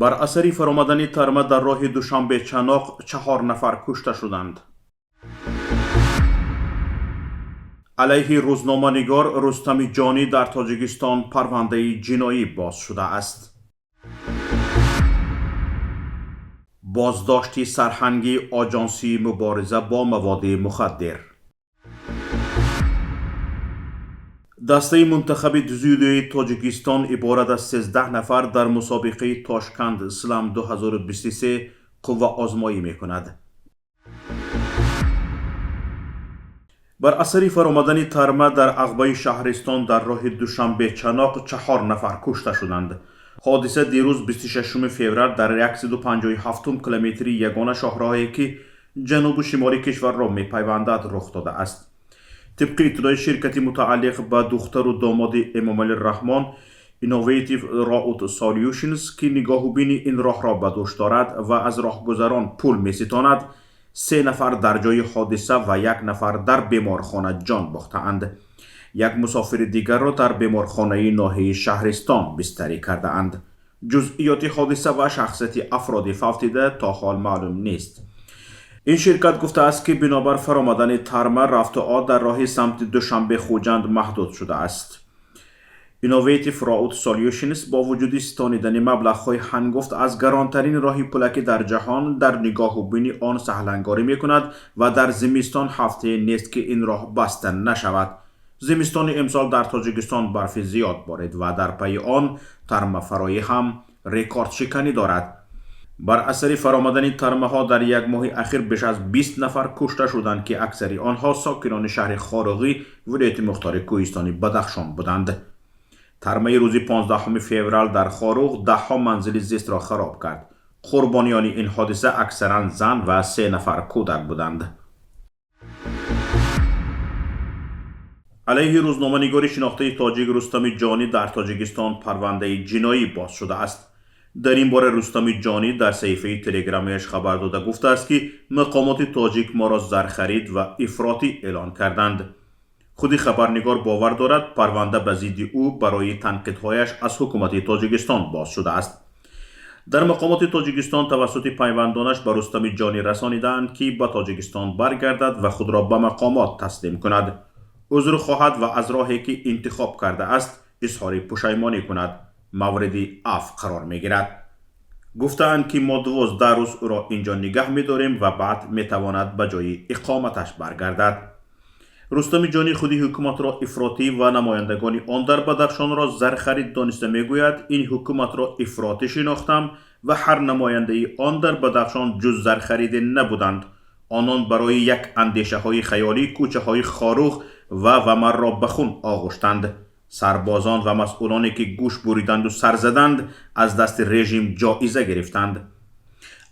Бар асари фаромадани тарма дар роҳи Душанбе-Чаноқ 4 нафар кушта шуданд. Алайҳи рӯзноманигор Рустами Ҷонӣ дар Тоҷикистон парвандаи ҷиноӣ боз шудааст. Боздошти сарҳанги Оҷонсии мубориза бо маводи мухаддир. Дастаи мунтахаби дзюдои Тоҷикистон иборат аз 13 нафар дар мусобиқаи Тошканд Слам 2023 қувваозмоӣ мекунад. Бар асари фаромадани тарма дар ағбаи шаҳристон дар роҳи Душанбе-Чаноқ 4 нафар кушта шуданд. Ҳодиса дирӯз 26 феврал дар 157 километри ягона шоҳроҳе, ки ҷанубу шимоли кишварро мепайвандад, рух додааст. Тибқи иттилои ширкати мутааллиқ ба духтару домоди Эмомалӣ Раҳмон Innovative Road Solutions, ки нигоҳубини ин роҳро ба дӯш дорад ва аз роҳгузарон пул меситонад, 3 нафар дар ҷои ҳодиса ва 1 нафар дар беморхона ҷон бохтаанд. Як мусофири дигарро дар беморхонаи ноҳияи шаҳристон бистарӣ кардаанд. Ҷузъиёти ҳодиса ва шахсияти афроди фавтида то ҳол маълум нест. Ин ширкат гуфтааст, ки бинобар фаромадани тарма рафтуод дар роҳи самти Душанбе-Хуҷанд маҳдуд шудааст. Innovative Road Solutions бо вуҷуди ситонидани маблағҳои ҳангуфт аз гаронтарин роҳи пулакӣ дар ҷаҳон дар нигоҳубини он саҳлангорӣ мекунад ва дар зимистон ҳафтае нест, ки ин роҳ баста нашавад. Зимистони имсол дар Тоҷикистон барфи зиёд борид ва дар пайи он тармафароӣ ҳам рекордшиканӣ дорад. Бар асари фаромадани тармаҳо дар як моҳи ахир беш аз 20 нафар кушта шуданд, ки аксари онҳо сокинони шаҳри Хоруғӣ, вилояти мухтори кӯҳистони Бадахшон буданд. Тармаи рӯзи 15 феврал дар Хоруғ даҳҳо манзили зистро хароб кард. Қурбониёни ин ҳодиса аксаран зан ва 3 нафар кӯдак буданд. Алайҳи рӯзноманигори шинохтаи тоҷик Рустами Ҷонӣ дар Тоҷикистон парвандаи ҷиноӣ боз шудааст. Дар ин бора Рустами Ҷонӣ дар саҳифаи телеграмияш хабар дода гуфтааст, ки мақомоти тоҷик моро зархарид ва ифротӣ эълон карданд. Худи хабарнигор бовар дорад, парванда ба зидди ӯ барои танқидҳояш аз ҳукумати Тоҷикистон боз шудааст. Дар мақомоти Тоҷикистон тавассути пайвандонаш ба Рустами Ҷонӣ расонидаанд, ки ба Тоҷикистон баргардад ва худро ба мақомот таслим кунад, узр хоҳад ва аз роҳе, ки интихоб кардааст, изҳори пушаймонӣ кунад, мавриди афв қарор мегирад. Гуфтаанд, ки мо 12 рӯз ӯро инҷо нигаҳ медорем ва баъд метавонад ба ҷои иқоматаш баргардад. Рустами Ҷонӣ худи ҳукуматро ифротӣ ва намояндагони он дар Бадахшонро зархарид дониста мегӯяд: ин ҳукуматро ифротӣ шинохтам ва ҳар намояндаи он дар Бадахшон ҷуз зархариде набуданд. Онон барои як андешаҳои хаёлӣ кӯчаҳои Хоруғ ва Вамарро ба хун оғуштанд. Сарбозон ва масъулоне, ки гӯш буриданду сар заданд, аз дасти режим ҷоиза гирифтанд.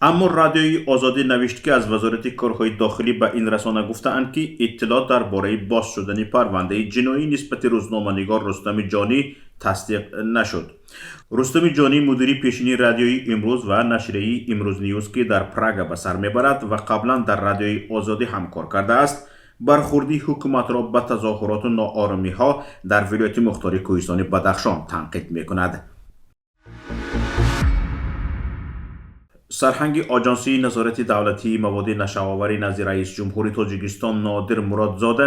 Аммо Радиои Озодӣ навишт, ки аз Вазорати корҳои дохилӣ ба ин расона гуфтаанд, ки иттилоъ дар бораи боз шудани парвандаи ҷиноӣ нисбати рӯзноманигор Рустами Ҷонӣ тасдиқ нашуд. Рустами Ҷонӣ мудири пешини Радиои Имрӯз ва нашрияи Имрӯз Ньюз, ки дар Прага ба сар мебарад ва қаблан дар Радиои Озодӣ ҳамкор кардааст, бархурди ҳукуматро ба тазоҳуроту нооромиҳо дар вилояти мухтори кӯҳистони Бадахшон танқид мекунад. Сарҳанги Оҷонсии назорати давлатии маводи нашъаоварӣ назди раиси ҷумҳури Тоҷикистон Нодир Муродзода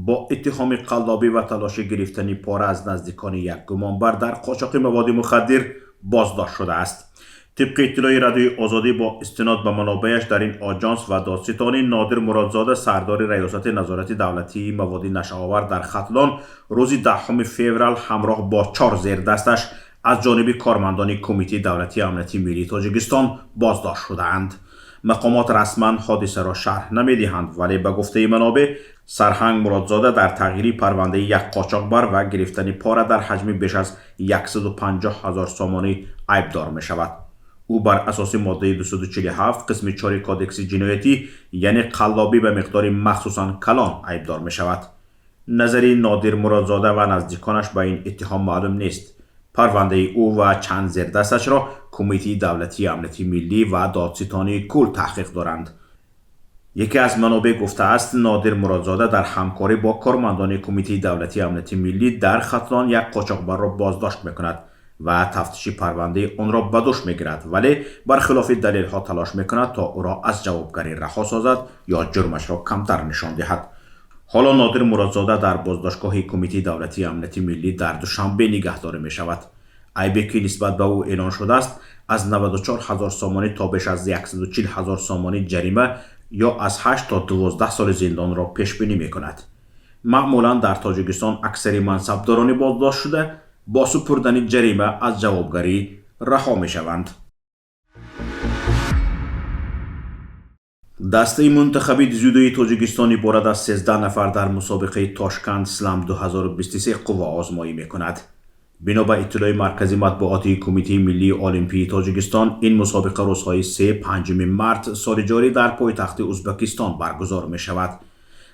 бо иттиҳоми қаллобӣ ва талоши гирифтани пора аз наздикони як гумонбар дар қочоқи маводи мухаддир боздошт шудааст. Тибқи иттилои Радиои Озодӣ бо истинод ба манобеаш дар ин оҷонс ва додситонӣ, Нодир Муродзода, сардори Раёсати назорати давлатии маводи нашъаовар дар Хатлон, рӯзи 10 феврал ҳамроҳ бо 4 зердасташ аз ҷониби кормандони Кумитаи давлатии амнияти миллии Тоҷикистон боздошт шудаанд. Мақомот расман ҳодисаро шарҳ намедиҳанд, вале ба гуфтаи манобеъ, сарҳанг Муродзода дар тағйири парвандаи як қочоқбар ва гирифтани пора дар ҳаҷми беш аз 150 ҳазор сомонӣ айбдор мешавад. Ӯ бар асоси моддаи 247 қисми 4 Кодекси ҷиноятӣ, яъне қаллобӣ ба миқдори махсусан калон, айбдор мешавад. Назари Нодир Муродзода ва наздиконаш ба ин иттиҳом маълум нест. Парвандаи ӯ ва чанд зердасташро Кумитаи давлатии амнияти миллӣ ва додситонии кул таҳқиқ доранд. Яке аз манобеъ гуфтааст, Нодир Муродзода дар ҳамкорӣ бо кормандони Кумитаи давлатии амнияти миллӣ дар Хатлон як қочоқбарро боздошт мекунад. Ва тафтиши парвандаи онро ба дӯш мегирад, вале бархилофи далелҳо талош мекунад, то ӯро аз ҷавобгарӣ раҳо созад ё ҷурмашро камтар нишон диҳад. Ҳоло Нодир Муродзода дар боздоштгоҳи Кумитаи давлатии амнияти миллӣ дар Душанбе нигаҳдорӣ мешавад. Айбе, ки нисбат ба ӯ эълон шудааст, аз 94 ҳазор сомонӣ то беш аз 140 ҳазор сомонӣ ҷарима ё аз 8 то 12 соли зиндонро пешбинӣ мекунад. Маъмулан дар Тоҷикистон аксари мансабдорони боздоштшуда бо супурдани ҷарима аз ҷавобгарӣ раҳо мешаванд. Дастаи мунтахаби дзюдои Тоҷикистон иборат аз 13 нафар дар мусобиқаи Тошканд Слам 2023 қувваозмоӣ мекунад. Бино ба иттилои Маркази матбуотии Кумитаи миллии олимпии Тоҷикистон, ин мусобиқа рӯзҳои 3-5 март соли ҷорӣ дар пойтахти Узбекистон баргузор мешавад.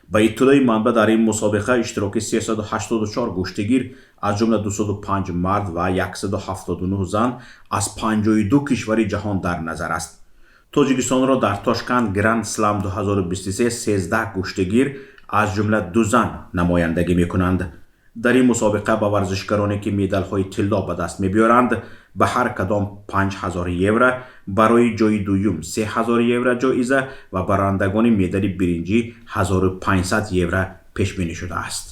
Ба иттилои манбаъ, дар ин мусобиқа иштироки 384 гӯштигир, аз ҷумла 205 мард ва 179 зан аз 52 кишвари ҷаҳон дар назар аст. Тоҷикистонро дар Тошканд Гранд Слам 2023 13 гӯштигир, аз ҷумла ду зан, намояндагӣ мекунанд. Дар ин мусобиқа ба варзишгароне, ки медалҳои тилло ба даст мебиёранд, ба ҳар кадом 5000 евро, барои ҷои дуюм 3000 евро ҷоиза ва барандагони медали биринҷӣ 1500 евро пешбинӣ шудааст.